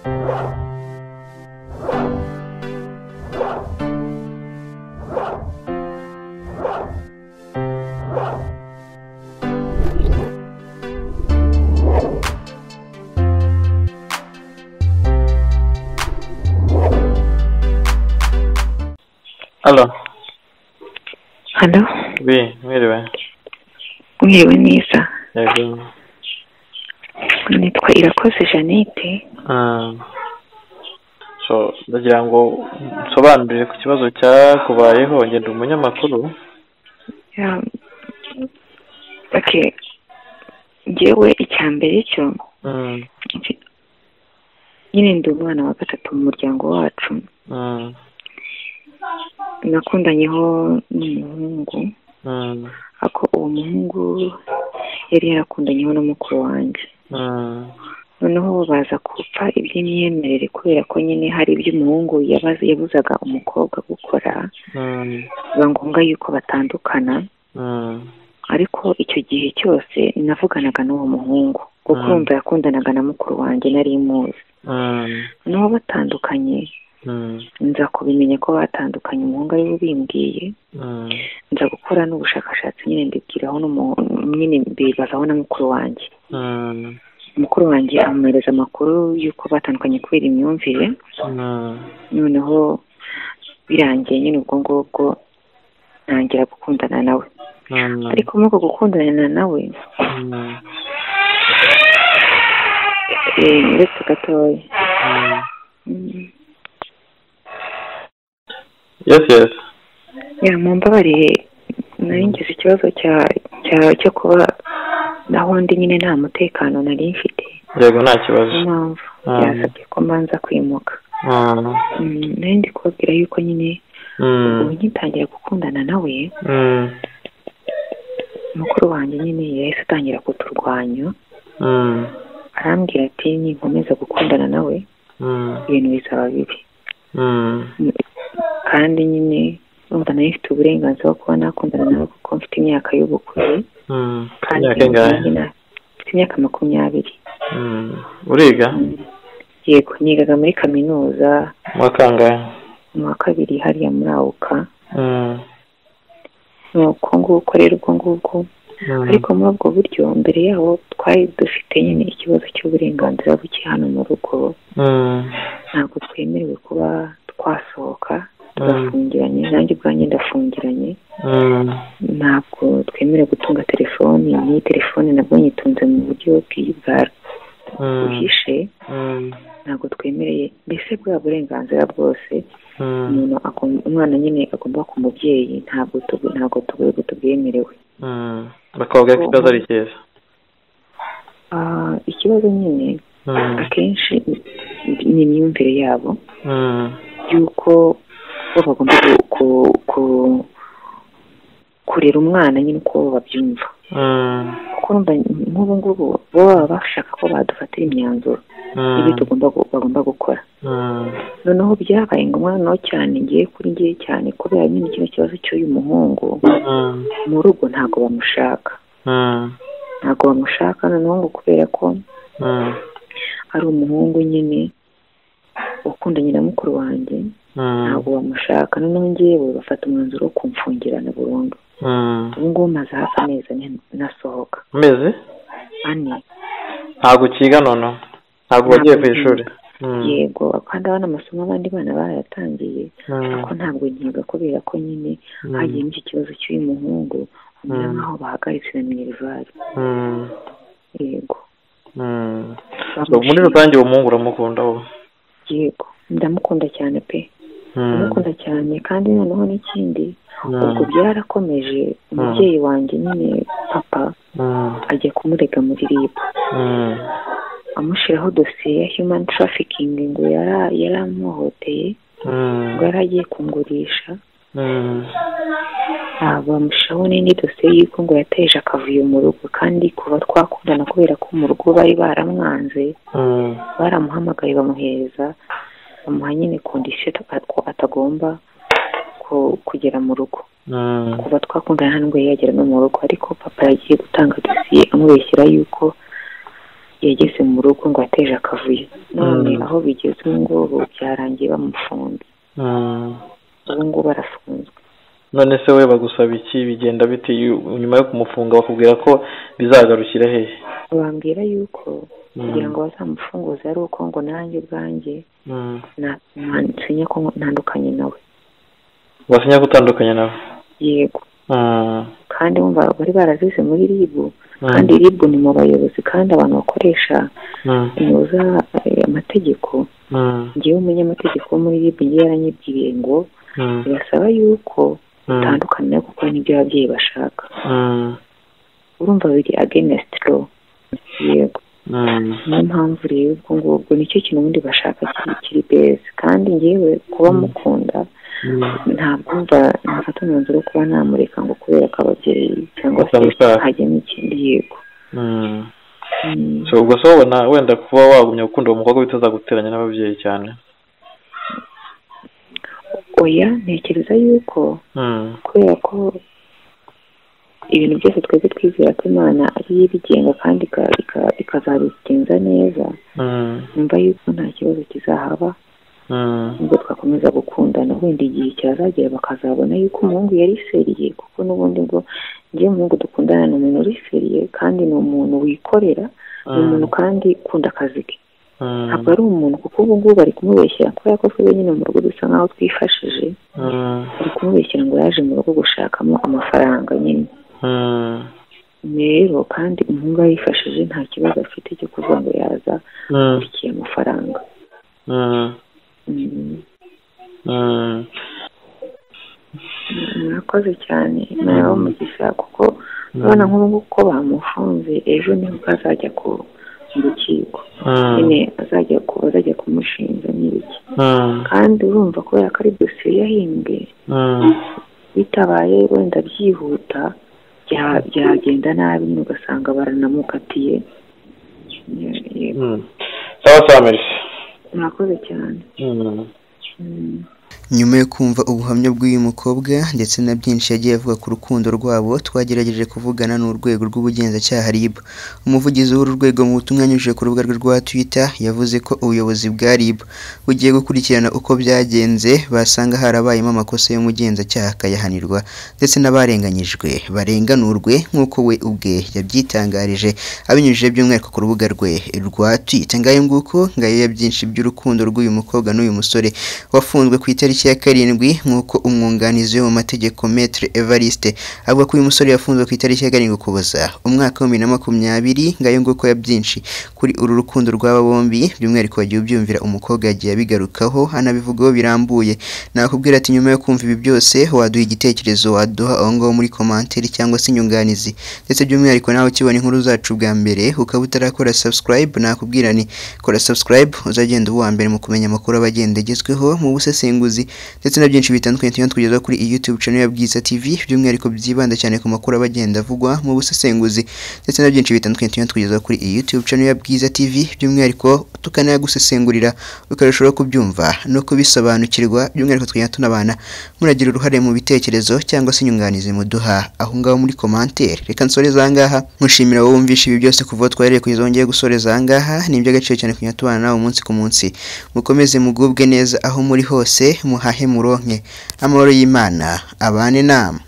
Allo. Allo. Oui, mwiriwe. Mwiriwe neza. Yego. Nitwa Irakoze Jeannette. So, ndagira ngo nsobanurire ku kibazo cyakubayeho, njye ndi umunyamakuru. Okay. Njyewe icya mbere cyo nyine ndi umwana wa gatatu mu muryango wacu. Nakundanyeho n'umuhungu, ariko uwo muhungu yari yarakundanyeho na mukuru wanjye. Noneho baza gupfa iby'imyemerere kubera ko nyine hari ibyo umuhungu yabuzaga umukobwa gukora, biba ngombwa yuko batandukana. Ariko icyo gihe cyose navuganaga n'uwo muhungu, kuko urumva yakundanaga na mukuru wanjye nari muzi. Noneho batandukanye, nza kubimenya ko batandukanye, umuhungu ari we ubimbwiye. Nza gukora n'ubushakashatsi nyine, mbibwiraho nyine mbibazaho na mukuru wanjye. Mukuru wanjye amuhereza amakuru y'uko batandukanye kubera imyumvire. Noneho birangiye nyine ubwo ngubwo ntangira gukundana nawe. Ariko muri uko gukundana nawe, uretse gatoya. Yes, yes. Ya, mumbabarire, nari ngize ikibazo cyo kuba naho ndi nyine nta mutekano nari mfite. Yego, nta kibazo. Impamvu byasabye ko mbanza kwimuka. Nari ndi kubabwira yuko nyine ubu ngitangira gukundana nawe, mukuru wanjye nyine yahise atangira kuturwanya. Arambwira ati ninkomeza gukundana nawe ibintu bizaba bibi. Kandi nyine urumva nari mfite uburenganzira bwo kuba nakundana nawe kuko mfite imyaka y'ubukure. Kandi mfite imyaka 20. Uriga? Yego, nigaga muri kaminuza. Mu wa kangahe? Mu wa kabiri hariya muri AUKA. Nuko nguko rero ubwo ngubwo. Ariko muri ubwo buryo mbere yaho twari dufite nyine ikibazo cy'uburenganzira buke hano mu rugo. Ntabwo twemerewe kuba twasohoka, turafungiranye, nanjye ubwanjye ndafungiranye. Ntabwo twemerewe gutunga telefoni, n'iyi telefone nabwo nyitunze mu buryo bwihishe. Ntabwo twemereye mbese bwa burenganzira bwose umuntu umwana nyine agomba ku mubyeyi, ntabwo tubwemerewe. Bakababwira ko ikibazo ari cyiza. Ikibazo nyine akenshi ni imyumvire yabo y'uko bo bagomba kurera umwana nyine uko babyumva. Kuko nk'ubu ngubu bo baba bashaka ko badufatira imyanzuro y'ibyo bagomba gukora. Noneho byabaye ngombwa noneho cyane ngiye kuri ngiye cyane kubera nyine kino kibazo cy'uyu muhungu mu rugo ntabwo bamushaka. Ntabwo bamushaka noneho ngo kubera ko ari umuhungu nyine ukundanye na mukuru wanjye, ntabwo bamushaka. Noneho ngewe bafata umwanzuro wo kumfungirana burundu. Ubu ngubu maze hafi amezi 4 nasohoka. Amezi 4? Ntabwo ukiga noneho? Ntabwo wagiye ku ishuri? Yego, kandi abana amasomo abandi bana barayatangiye, ariko ntabwo nkiga kubera ko nyine hagiyemo iki kibazo cy'uyu muhungu, bamera nkaho bahagaritse na minerivare. Yego. Muri rusange uwo muhungu uramukunda wowe? Yego, ndamukunda cyane pe. Ndamukunda cyane, kandi noneho n'ikindi, ubwo byarakomeje, umubyeyi wanjye nyine papa ajya kumurega muri RIB. Amushyiraho dosiye ya human trafficking ngo yaramuhoteye, ngo yari agiye kungurisha. Bamushyiraho n'indi dosiye y'uko ngo yateje akavuyo mu rugo, kandi kuva twakundana kubera ko mu rugo bari baramwanze, baramuhamagaye bamuhereza, bamuha nyine kondisiyo ko atagomba kugera mu rugo. Kuva twakundana ntabwo yagera no mu rugo, ariko papa yagiye gutanga dosiye amubeshyira yuko yageze mu rugo ngo ateje akavuyo, none aho bigeze ubu ngubu byarangiye bamufunze. Ubu ngubu arafunzwe. None se we bagusaba iki, bigenda bite nyuma yo kumufunga? Bakubwira ko bizagarukira hehe? Bambwira yuko kugira ngo bazamufunguze ari uko ngo nanjye ubwanjye nsinya ko ntandukanye nawe. Wasinya ko utandukanye nawe? Yego. Kandi bumva bari barazize muri RIB, kandi RIB ni mu bayobozi kandi abantu bakoresha inuza amategeko. Ngewe umunyamategeko wo muri RIB ngewe yaranyibwiriye ngo birasaba yuko utandukana nawe kuko nibyo ababyeyi bashaka. Urumva biri against law. Yego. Niyo mpamvu rero ubwo ngubwo nicyo kintu ubundi bashaka kiri beza. Kandi ngewe kuba mukunda ntabwo mva nafata umwanzuro wo kuba namureka ngo kubera ko ababyeyi cyangwa se hajyamo ikindi. Yego. So ubwo se ubona wenda kuba wagumya gukunda uwo mukobwa bitazaguteranya n'ababyeyi cyane? Oya, ntekereza yuko kubera ko ibintu byose twebwe twizera ko Imana ari ibigenga kandi ikazabigenza neza, numva yuko nta kibazo kizahaba nubwo twakomeza gukundana. Wenda igihe cyazagera bakazabona yuko umuhungu yari seriye, kuko n'ubundi ngo ngewe umuhungu dukundana ni umuntu uri seriye kandi ni umuntu wikorera, ni umuntu kandi ukunda akazi ke. Ntabwo ari umuntu, kuko ubu ngubu bari kumubeshyera kubera ko twebwe nyine mu rugo dusa nkaho twifashije, bari kumubeshyera ngo yaje mu rugo gushakamo amafaranga nyine. Rero kandi umuhungu arifashije nta kibazo afite cyo kuvuga ngo yaza akurikiye amafaranga. Murakoze cyane, nawe umugisha, kuko urabona nk'ubu ngubu ko bamufunze ejo nibwo azajya ku rukiko nyine, azajya kumushinja n'ibiki. Kandi urumva kubera ko ari dosiye yahimbwe, bitabaye wenda byihuta byagenda nabi nyine, ugasanga baranamukatiye. Sawa sawa, merci. Murakoze cyane. Nyuma yo kumva ubuhamya bw'uyu mukobwa ndetse na byinshi yagiye avuga ku rukundo rwabo, twagerageje kuvugana n'urwego rw'ubugenzacyaha RIB. Umuvugizi w'uru rwego mu butumwa yanyujije ku rubuga rwe rwa Twitter yavuze ko ubuyobozi bwa RIB bugiye gukurikirana uko byagenze, basanga harabayemo amakosa y'umugenzacyaha akayahanirwa, ndetse n'abarenganyijwe barenganurwe nk'uko we ubwe yabyitangarije abinyujije by'umwihariko ku rubuga rwe rwa Twitter. Ngayo nguko, ngayo ya byinshi by'urukundo rw'uyu mukobwa n'uyu musore wafunzwe ku itariki ya 7, nk'uko umwunganizi we mu mategeko Maître Evariste avuga ko uyu musore yafunzwe ku itariki ya 7 Ukuboza umwaka wa 2020. Ngayo nguko ya byinshi kuri uru rukundo rw'aba bombi, by'umwihariko wagiye ubyumvira umukobwa yagiye abigarukaho anabivugaho birambuye. Nakubwira ati nyuma yo kumva ibi byose waduha igitekerezo, waduha aho ngaho muri commentaire cyangwa se inyunganizi, ndetse by'umwihariko nawe ukibona inkuru zacu bwa mbere ukaba utarakora subscribe, nakubwira ni kora subscribe uzagenda uba uwa mbere mu kumenya amakuru aba agenda agezweho mu busesenguzi ndetse na byinshi bitandukanye tugenda tukugezaho kuri YouTube channel ya Bwiza TV, by'umwihariko byibanda cyane ku makuru aba agenda avugwa mu busesenguzi ndetse na byinshi bitandukanye tugenda tukugezaho kuri YouTube channel ya Bwiza TV, by'umwihariko tukanayagusesengurira ukarushaho kubyumva no kubisobanukirwa. By'umwihariko tugenda tunabana muragira uruhare mu bitekerezo cyangwa se inyunganizi muduha aho ngaho muri commentaire. Reka nsoreze aha ngaha, nkushimira wowe wumvishe ibi byose kuva twahereye kugeza wongeye gusoreza aha ngaha. Ni iby'agaciro cyane kugira tubana nawe umunsi ku munsi. Mukomeze mugubwe neza aho muri hose, muhahe muronke amahoro y'Imana abane namwe.